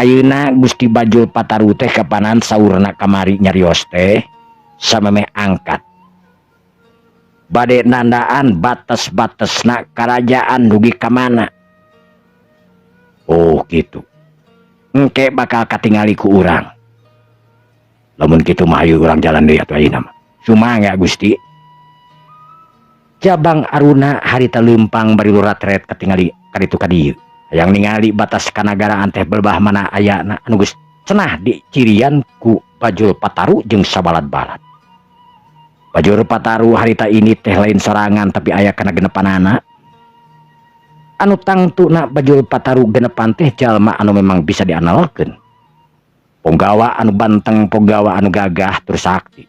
Ayeuna Gusti Bajul Pataru teh kapanan saurna kamari nyarios teh samemeh angkat bade nandaan batas-batasna kerajaan dugi ka mana. Oh gitu, engke bakal katingali ku urang. Lamun kitu mah ayo urang jalan deui atuh ayeuna mah. Sumangga, Gusti." Jabang Aruna harita leumpang bari luratret katingali kaditu ka dieu. Hayang ningali batas kanagaraan teh belbah mana ayana anu geus cenah dicirian ku Bajul Pataru jeung sabalad-balad. Bajul Pataru harita ini teh lain sorangan, tapi aya kana genepanana. Anu tangtuna Bajul Pataru genepan teh jalma anu memang bisa diandalkeun. Ponggawa anu banteng, ponggawa anu gagah terus sakti.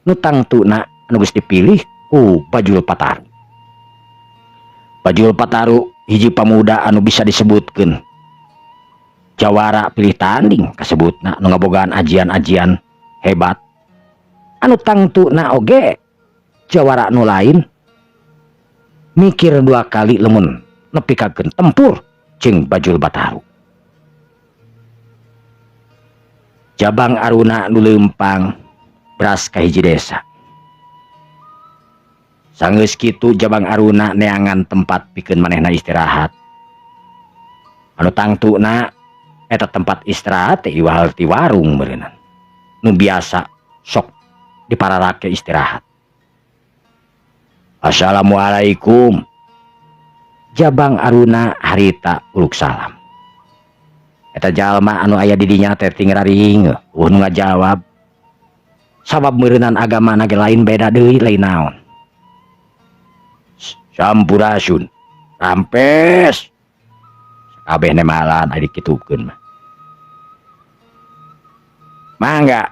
Nu tangtuna anu geus dipilih ku Bajul Pataru. Bajul Pataru hiji pamuda anu bisa disebutkeun jawara pilih tanding kasebutna, nu ngabogaan ajian-ajian hebat, anu tangtuna oge jawara nu lain mikir dua kali lemun nepikakeun tempur jeung Bajul Bataru. Jabang Aruna nu leumpang beras ka hiji desa. Sanggeus kitu Jabang Aruna neangan tempat pikeun manehna istirahat. Anu tangtuna eta tempat istirahat teh iwal ti warung meureunnan. Nu biasa sok dipararake istirahat. Assalamualaikum. Jabang Aruna harita uluk salam. Eta jalma anu aya di dinya teh ting raring, eueuh nu ngajawab. Sabab meureunnan agama ge lain beda deui lain naon. Sampurasun. Rampes. Kabeh nemalan aya dikitukeun mah. Mangga.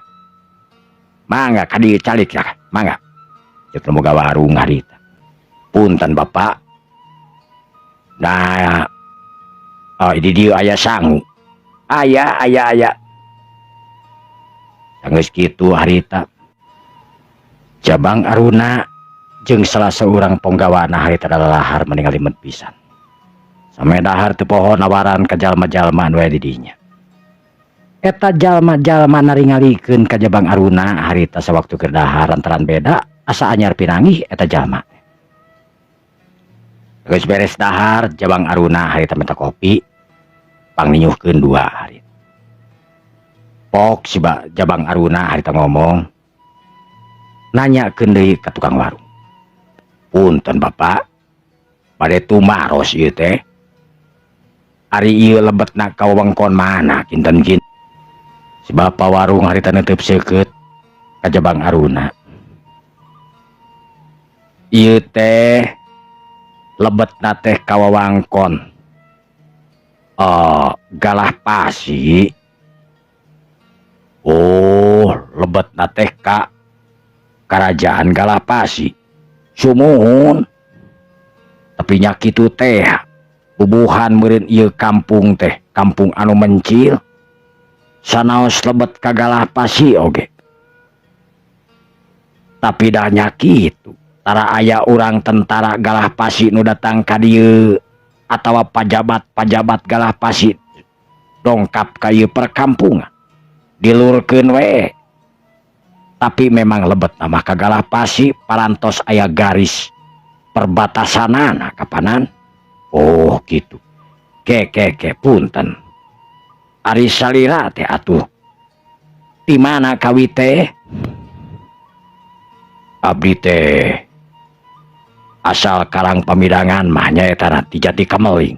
Mangga ka dieu calik ya, mangga. Ceuk nu boga warung harita. Punten Bapak. Nah, oh, di dieu aya sangu. Aya, aya, aya. Sanggeus kitu harita. Jabang Aruna jeung salah seorang ponggawana harita lalahar meningali pisan. Sampe dahar teu poho nawaran ka jalma-jalma anu aya di dinya. Eta jalma-jalma naringalikeun ka Jabang Aruna harita sawaktu keur dahar lantaran beda asa anyar pinanggih eta jalma. Geus beres dahar Jabang Aruna harita minta kopi pangninyuhkeun dua hari. Pok si Jabang Aruna harita ngomong nanyakeun deui ka tukang warung. Punten Bapak, bade tumaros ieu teh. Ari ieu lebetna ka wewengkon mana kinten kin? Si bapak warung harita netep seukeut ka Jabang Aruna. Ieu teh lebetna teh ka wewengkon Galah Pasi. Oh, lebetna teh ka Kerajaan Galah Pasi. Sumuhun. Tapi nya kitu teh bubuhan meureun ieu kampung teh, kampung anu mencil. Sanaos lebet ka Galah Pasi oge. Tapi dah nya kitu, tara aya urang tentara Galah Pasi nu datang ka dieu atawa pajabat-pajabat Galah Pasi dongkap ka ieu perkampungan. Dilurkeun we. Tapi memang lebet nama ka Galah Pasi parantos aya garis perbatasanana kapanan. Oh gitu. Ke ke ke punten. Ari salira teh atuh. Di mana kawi teh? Abdi teh asal Karang Pamidangan mah nyaeta ti Jati Kameling.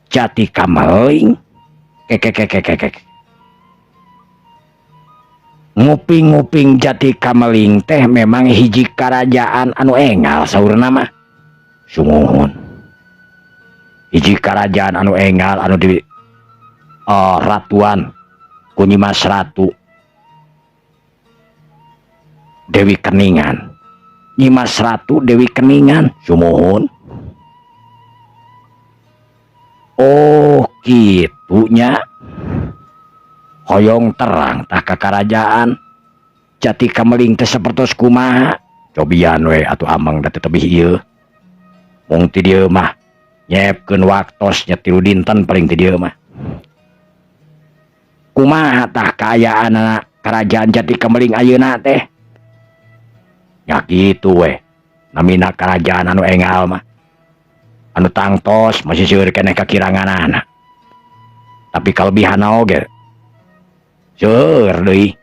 Jati Kameling? Ke ke ke ke ke ke. Nguping-nguping Jati Kameling teh memang hiji kerajaan anu engal saurna mah. Sumuhun. Hiji kerajaan anu engal anu di ratuan ku Nyimas Ratu Dewi Keningan. Nyimas Ratu Dewi Keningan. Sumuhun. Oh kitunya. Hoyong terang tah ka kerajaan Jati Kameling teh sapertos kumaha. Cobian we atuh ameng da teh tebih ieu. Mung ti dieu mah nyepkeun waktos nya 3 dinten paling ti dieu mah. Kumaha tah kaayaanana kerajaan Jati Kameling ayeuna teh? Nya kitu we. Namina kerajaan anu engal mah. Anu tangtos masih seueur keneh kakiranganana. Tapi kalebihanna oge seueur deui.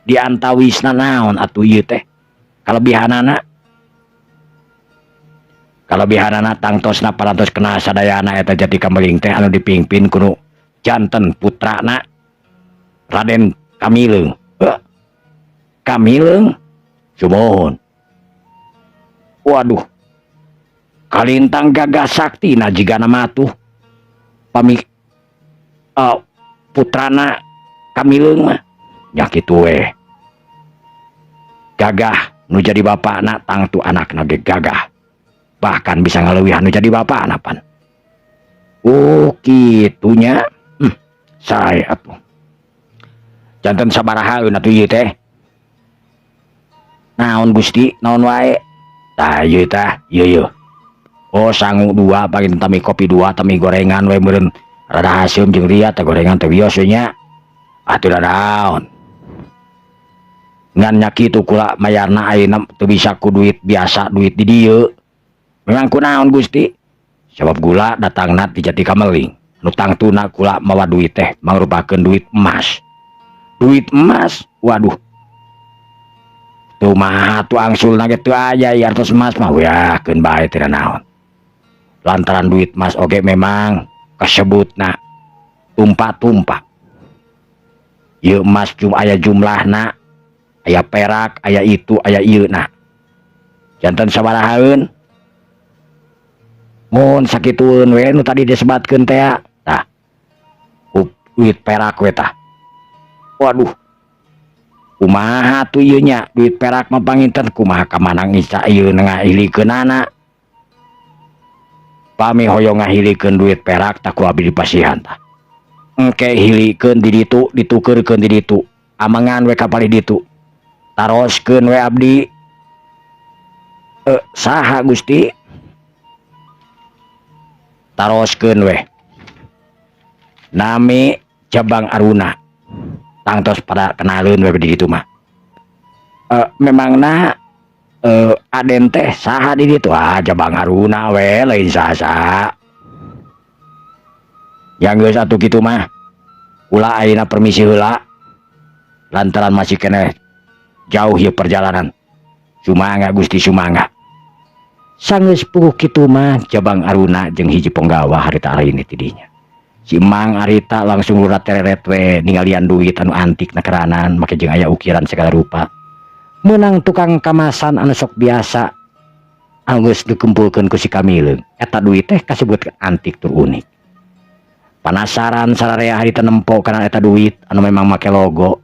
Di antawisna naon atuh ieu teh? Kalebihanana. Kalebihanana tangtosna parantos kena sadayana eta Jati Kameling teh anu dipimpin ku nu janten putrana Raden Kamileung. Heuh. Kamileung? Sumuhun. Waduh. Kalintang gagah saktina jigana matuh. Pami putrana Kamileung mah nya kitu we. Gagah nu jadi bapakna, tangtu anakna ge gagah, bahkan bisa ngaleuwihan nu jadi bapakna pan. Oh, kitu nya. Sae atuh. Janten sabaraha atuh ieu teh? Naon, Gusti? Naon wae? Tah, ieu tah, ieu ieu. Oh, sangu dua pangin tami kopi dua, tami gorengan we meureun rada haseum jeung ria teh gorengan teh, wios we nya. Atuh da naon. Ngan nya kitu, kula mayarna ayeuna teu bisa ku duit biasa, duit di dieu. Memang kunaon, Gusti? Sabab gula datangna ti Jati Kameling. Nu tangtuna kula mawa duit teh mangrupakeun duit emas. Duit emas? Waduh. Tuh mah tuh angsulna ge teu aya ieu artos emas mah, wah, keun bae teu naon. Lantaran duit emas oge memang kasebutna tumpa-tumpa. Ieu emas aya jumlahna, aya perak, aya itu, aya ieu na. Janten sabarahaeun? Mun sakitueun we nu tadi disebatkeun teh tah. Duit perak we tah. Waduh. Kumaha tuh ieu nya duit perak mah panginten, kumaha kamana ngica ieu ngahilikeunana? Pami hoyong ngahilikeun duit perak tah ku abdi dipasihan tah. Engke hilikeun di ditu, ditukeurkeun di ditu. Amengan we ka palih ditu. Taroskeun we abdi. Saha, Gusti? Taroskeun we. Nami Jabang Aruna. Tangtos pada kenaleun we di ditu mah. Memangna Aden teh saha di ditu? Ah, Jabang Aruna we, lain saha-saha. Ya geus atuh kitu mah. Kula ayeuna permisi heula. Lantaran masih keneh jauh ieu perjalanan. Sumangga, Gusti, sumangga. Sanggeus puguh kitu mah Jabang Aruna jeung hiji ponggawa harita arini ti dinya. Si Mang harita langsung lurat tereret we ningalian duit anu antik nakeranan make jeung aya ukiran segala rupa. Meunang tukang kamasan anu sok biasa anu geus dikumpulkeun ku si Kamileung. Eta duit teh kasebut antik tur unik. Panasaran sararea harita nempo kana eta duit anu memang make logo.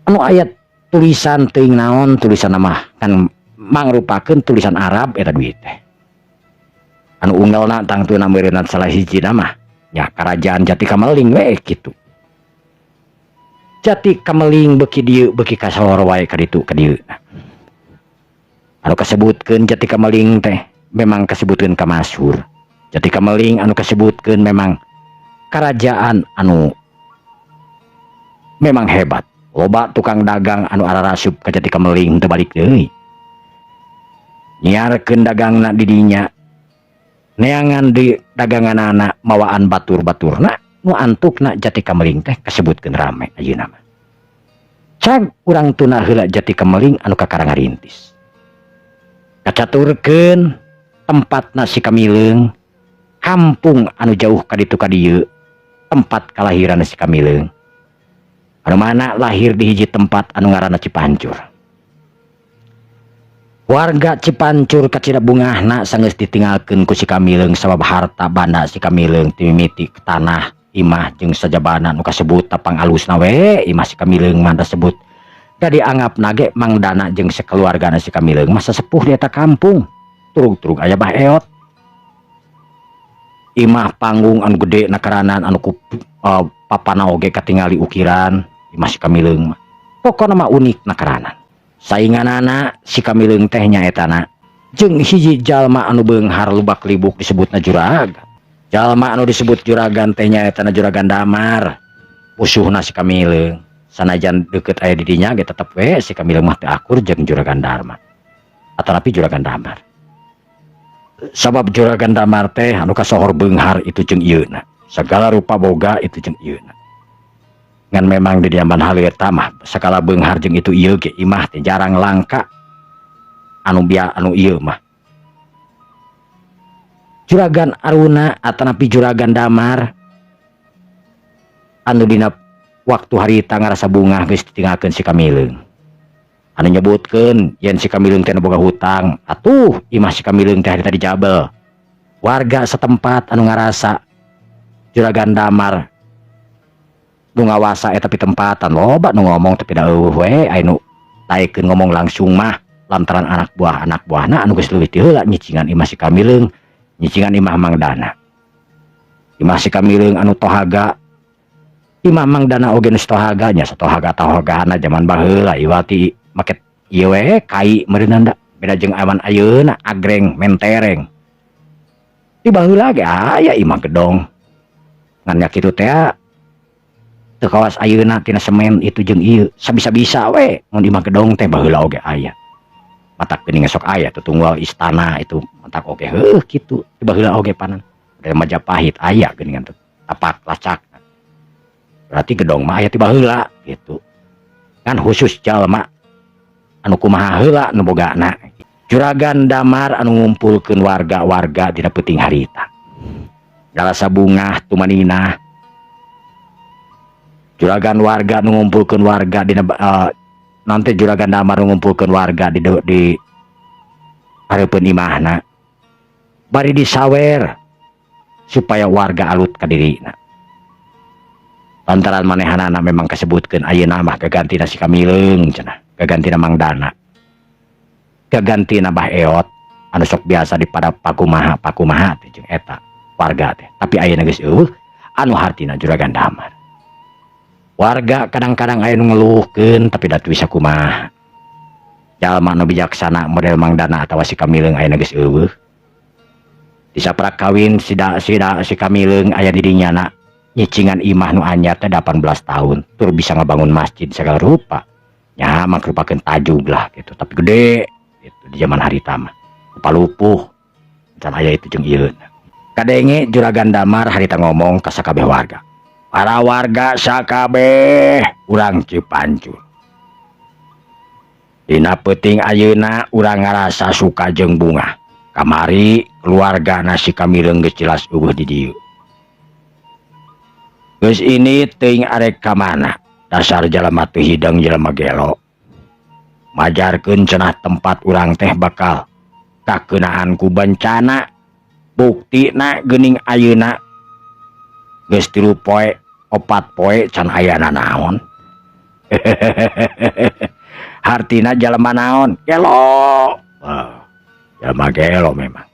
Anu aya tulisan teuing naon tulisan mah kan mangrupakeun tulisan Arab eta duit teh. Anu unggalna tangtuna meureunna salah hiji mah nya kerajaan Jati Kameling we kitu. Jati Kameling beuki dieu beuki kasohor wae ka ditu ka dieu. Anu kasebutkeun Jati Kameling teh memang kasebutkeun kamasyhur. Jati Kameling anu kasebutkeun memang kerajaan anu memang hebat. Loba tukang dagang anu ararasup ka Jati Kameling teu balik deui. Nyiarkeun dagangna di dinya. Neangan di daganganana mawaan batur-baturna nu antukna Jati Kameling teh kasebutkeun rame ayeuna mah. Cag urang tuna heula Jati Kameling anu kakara ngarintis. Kacaturkeun tempatna si Kamileung, kampung anu jauh ka ditu ka dieu, tempat kalahiran si Kamileung. Anu mana lahir di hiji tempat anu ngaranna Cipancur. Warga Cipancur kacida bungahna sanggeus ditinggalkeun ku si Kamileung sabab harta banda si Kamileung timimiti tanah, imah jeung sajabana nu kasebut pangalusna we imah si Kamileung mah disebut. Da dianggapna ge Mang Dana jeung sakeluargana si Kamileung mah sesepuh di eta kampung. Turug-turug aya Bah Eot. Imah panggung anu gede nakaranan anu ku papana oge katingali ukiran imah si Kamileung mah. Pokona mah unik nakaranan. Sainganana si Kamileung teh nyaetana jeung hiji jalma anu beunghar lubak libuk disebutna juragan. Jalma anu disebut juragan teh nyaetana Juragan Damar. Musuhna si Kamileung. Sanajan deukeut aya di dinya ge tetep we si Kamileung mah teu akur jeung Juragan Dharma. Atanapi Juragan Damar. Sabab Juragan Damar teh anu kasohor beunghar itu jeung ieuna. Segala rupa boga itu jeung ieuna. Ngan memang di diaman harita mah sakala beunghar jeung itu ieu ge imah teh jarang langka anu bia anu ieu mah. Juragan Aruna atanapi Juragan Damar anu dina waktu harita ngarasa bungah geus ditinggalkeun si Kamileung. Anu nyebutkeun yen si Kamileung teh boga hutang, atuh imah si Kamileung teh harita dijabel. Warga setempat anu ngarasa Juragan Damar nu ngawasa eta pitempatan loba nu ngomong tapi da eueuh we aya nu Daekeun ngomong langsung mah lantaran anak buah anak buahna anu geus leuwih ti heula nyicingan imah si Kamileung, nyicingan imah Mang Dana. Imah si Kamileung anu tohaga, imah Mang Dana oge nu tohaga nya, satohaga tohagana zaman baheula iwati make ieu we kai meureunna, beda jeung aman ayeuna agreng mentereng. Di baheula ge aya imah gedong ngan nya kitu teh, teu kawas ayeuna tina semen itu jeung ieu, sabisa-bisa we mun imah gedong teh baheula oge aya. Matak geuning sok aya tutunggal istana itu matak oge heuh kitu di baheula oge panan dari Majapahit aya geuningan teh tapak lacak. Berarti gedong mah aya ti baheula gitu kan, khusus jalma anu kumaha heula nu bogana. Juragan Damar anu ngumpulkeun warga-warga dina peuting harita ngarasa bungah tumaninah. Juragan warga nu ngumpulkeun warga dina nanti Juragan Damar nu ngumpulkeun warga di hareupeun imahna bari disawer supaya warga alut ka dirina, lantaran manehanana memang kasebutkeun ayeuna mah gagantina si Kamileung cenah, gagantina Mang Dana, gagantina Bah Eot anu sok biasa di pada pakumaha pakumaha teh jeung eta warga teh, tapi ayeuna geus euweuh anu hartina Juragan Damar. Warga kadang-kadang aya nu ngeluhkeun, tapi da teu bisa kumaha, jalma nu bijaksana model Mang Dana atawa si Kamileung ayeuna geus euweuh. Di saprak kawin sida sida si Kamileung aya di dinya na nyicingan imah nu anyar teh 18 tahun tur bisa ngabangun masjid segala rupa nya, mangrupakeun tajug lah gitu, tapi gede gitu di zaman harita mah lupa lupuh can aya itu jeung ieu. Kadenge Juragan Damar harita ngomong ka sakabeh warga, "Para warga sakabeh urang Cipancur, dina peuting ayeuna urang ngarasa suka jeung bungah. Kamari keluarga si Kamileung geus jelas euweuh di dieu, geus ini teuing arek ka mana. Dasar jalma teu hideng, jelema gelo, majarkeun cenah tempat urang teh bakal kakeunaan ku bencana. Buktina geuning ayeuna geus 3 poe 4 poe can aya nanaon. Hartina jalma naon gelo. Wah, jalma gelo memang.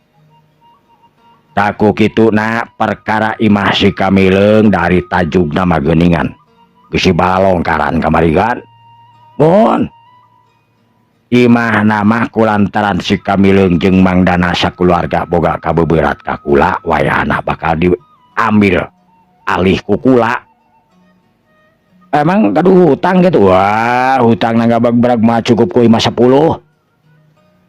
Tah ku kituna perkara imah si Kamileung dari tajugna mah geuningan geus balongkaran kamari kan mun imah mah kulantaran si Kamileung jeung Mang Dana sakeluarga boga kabeberat ka kula, wayahna bakal diambil alih ku kula." "Emang gaduh hutang gitu?" "Wah, hutang nggak mah cukup ku imah 10,"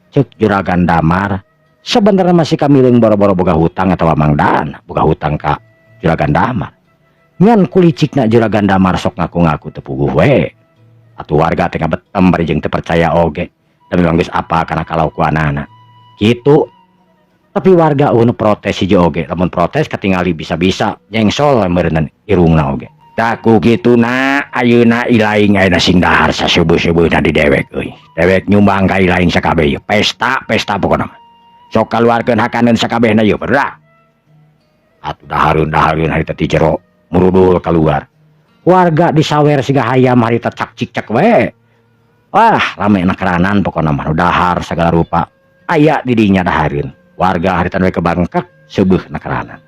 cek Juragan Damar. Sebenarnya masih Kamileung boro-boro boga hutang atau Mang Dana boga hutang ka Juragan Damar, ngan kulicikna Juragan Damar sok ngaku-ngaku teu puguh we atuh. Warga teh ngabetem bari jeung teu percaya oge dan memang geus apa kana kalakuanana gitu, tapi warga euweuh protes hiji oge. Lamun protes katingali bisa-bisa nyengsol meureunnan irungna oge. Tah ku kituna ayeuna ilaing ayeuna sing dahar saseubeus-seubeusna di dewek euy. Dewek nyumbang ka ilaing sakabeh ieu. Pesta pesta pokona mah. Sok kaluarkeun hakaneun sakabehna ieu barudak. Atuh dahareun dahareun harita ti jero murudul keluar. Warga disawer siga hayam harita, cak cik cak we. Wah, rame nakeranan pokona mah, dahar segala rupa. Aya di dinya dahareun. Warga harita we kebangkak seubeuh nakeranan.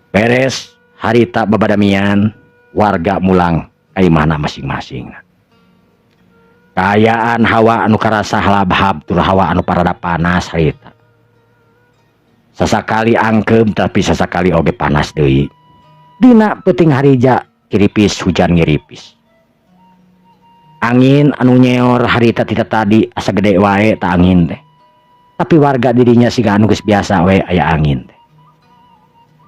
Beres harita babadamian, warga mulang ka imahna masing-masing. Kaayaan hawa anu karasa halabhab tur hawa anu parada panas harita. Sasakali angkeum tapi sasakali oge panas deui. Dina peuting harija kiripis hujan ngiripis. Angin anu nyeor harita tita tadi asa gede wae ta angin teh. Tapi warga dirinya siga anu geus biasa we aya angin teh.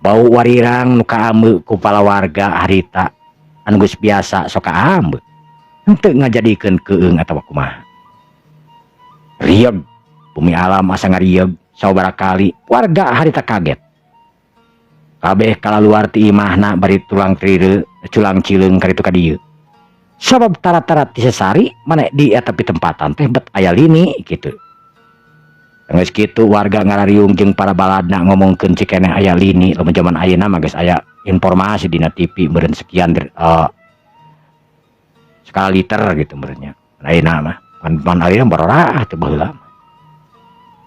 Bau warirang nu kaambeu ku warga harita anu geus biasa sok kaambeu henteu ngajadikeun keung atawa kumaha. Rieg bumi alam asa ngarieg sababaraha kali, warga harita kaget. Kabeh kalaluar ti imahna bari tulang trireu culang cileung karitu ka dieu. Sabab tara-tara ti sesari mana di eta pitempatan teh bet aya lini kitu. Geus kitu warga ngarariung jeung para baladna ngomongkeun cikeneh aya lini. Lamun jaman ayeuna mah geus aya informasi dina TV meureun sekian skala liter gitu meureun nya. Ayeuna mah pan ayeuna baroraah teh baheula mah.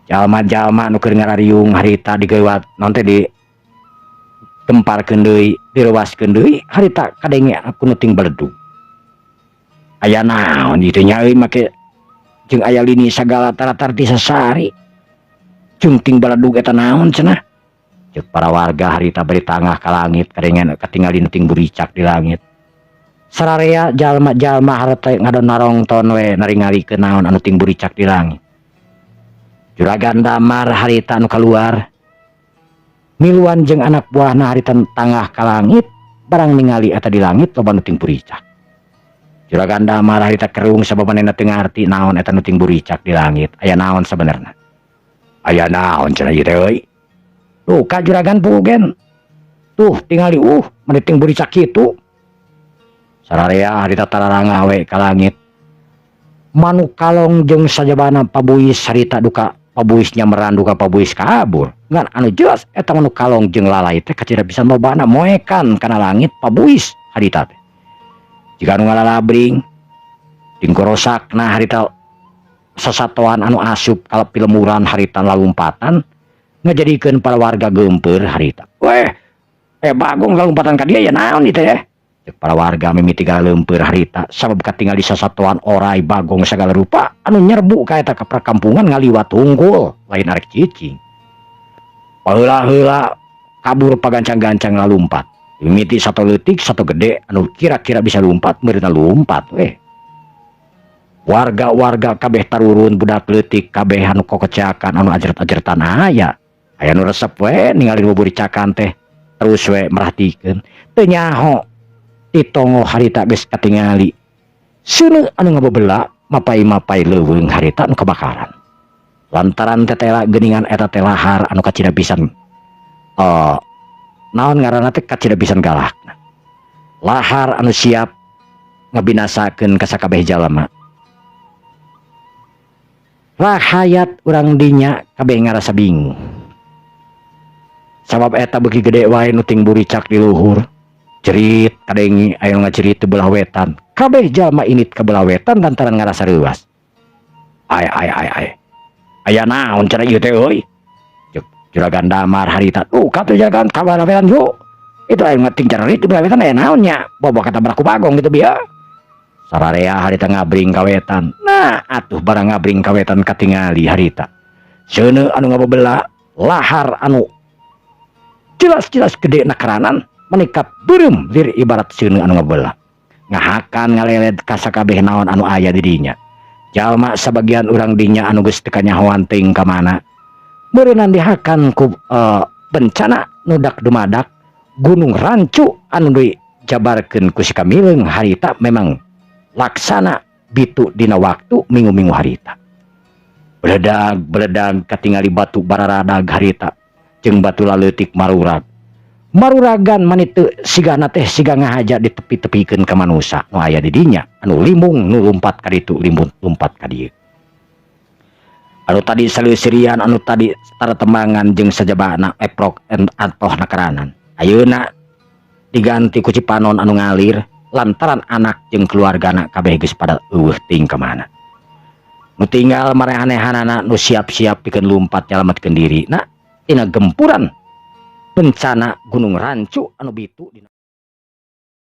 Jalma-jalma nu keur ngarariung harita digeuwat naon teh ditemparkeun deui, direwaskeun deui harita kadenge ku nu ting beledug. Aya naon ieu teh nya euy, make jeung aya lini sagala taratar ti sasari. Jeung ting baledug eta naon cenah? Ceuk para warga harita bari tangah ka langit, kadengen katingali nu ting buricak di langit. Sararea jalma-jalma harita ngadon narongton we naringalikeun naon anu ting buricak di langit. Juragan Damar harita anu kaluar miluan jeung anak buahna harita tangah ka langit, barang ningali eta di langit loba nu ting buricak. Juragan Damar harita kerung sabab manehna teu ngarti naon eta nu ting buricak di langit. Aya naon sabenerna? Aya naon cenah ieu teh euy? Tuh ka juragan pugen. Tuh tingali meni ting buricak kitu. Sararea harita tararangah we ka langit. Manuk kalong jeung sajabana pabuis harita duka pabuis nyamperan, duka pabuis kabur. Ngan anu jelas eta manuk kalong jeung lalai teh kacida pisan lobana moekan kana langit pabuis harita teh. Jiga anu ngalalabring tingkorosakna harita sasatoan anu asup ka pilemuran harita lalumpatan ngajadikeun para warga geumpeur harita. Weh, Bagong lalumpatan ka dieu ya naon ieu teh? Ceuk para warga mimiti galeumpeur harita sabab katingali sasatoan orai bagong sagala rupa anu nyerbu ka eta ka perkampungan ngaliwat hungkul lain arek cicing. Baheula-heula kabur pagancang-gancang lalumpat. Mimiti sato leutik sato gede anu kira-kira bisa lumpat meureunna lumpat weh. Warga-warga kabeh tarurun, budak leutik kabeh anu kokeceakan, anu ajret-ajretan aya. Aya nu resep we ningali buburicakan teh terus we merhatikeun. Teu nyaho ditongo harita geus katingali seuneu anu ngabebela mapai-mapai leuweung harita anu kebakaran. Lantaran tetela geuningan eta teh lahar anu kacida pisan, naon ngaranna teh, kacida pisan galakna. Lahar anu siap ngabinasakeun ka sakabeh jalma. Rahayat urang dinya kabeh ngarasa bingung. Sabab eta beuki gede wae nu ting buricak di luhur. Jerit kadengi, aya nu ngajerit di belah wetan. Kabeh jalma init ka belah wetan lantaran ngarasa reuas. Ay ay ay ay. Aya naon cenah ieu teh euy? Ceuk Juragan Damar harita. Tuh katuh juragan ka belah wetan yuk. Itu aya ngating jerit di belah wetan aya naon nya? Bobo kata beraku Bagong gitu bieu. Sararea harita ngabring ka wetan. Nah, atuh barang ngabring ka wetan katingali harita. Seuneu anu ngabebela lahar anu jelas-jelas gede nakaranan menikat beureum lir ibarat seuneu anu ngabela. Ngahakan ngaleled ka sakabeh naon anu aya di dinya. Jalma sabagian urang dinya anu geus teu kanyahoan teuing ka mana. Meureunnan dihakan ku bencana nudak dumadak Gunung Rancu anu dijabarkeun ku si Kamileung harita memang laksana bitu dina waktu minggu-minggu harita. Beledag beledag katingali batu bararadag harita jeung batu laleutik marurag. Maruragan mani teu sigana teh siga ngahaja ditepi-tepikeun ka manusa nu aya di dinya anu limbung nu lumpat ka ditu, limbung lumpat ka dieu. Anu tadi saleusirian, anu tadi taratembangan jeung sajabana eprok antoh nakaranan. Ayeuna diganti ku cipanon anu ngalir lantaran anak jeung keluargana kabeh geus pada eueuh ting ka mana. Nu tinggal marehanehanana nu siap-siap pikeun lumpat nyalametkeun diri. Nah, tina gempuran bencana Gunung Rancu anu bitu dina